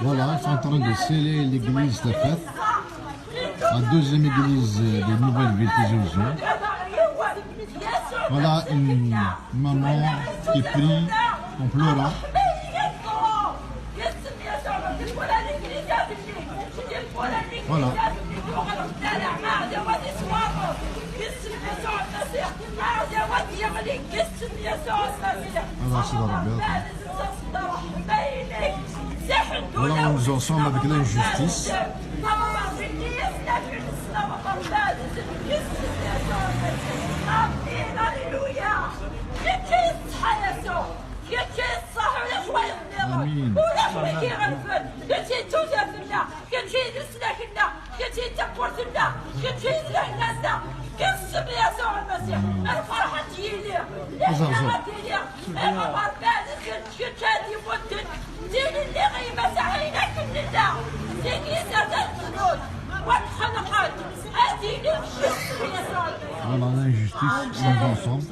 Voilà, ils sont en train de sceller l'église de fête, la deuxième église de nouvelle ville Tizi Ouzou. Voilà une maman qui prie en pleurant. Voilà. Voilà, nous en sommes avec l'injustice. آمين. Voilà l'injustice, nous en sommes.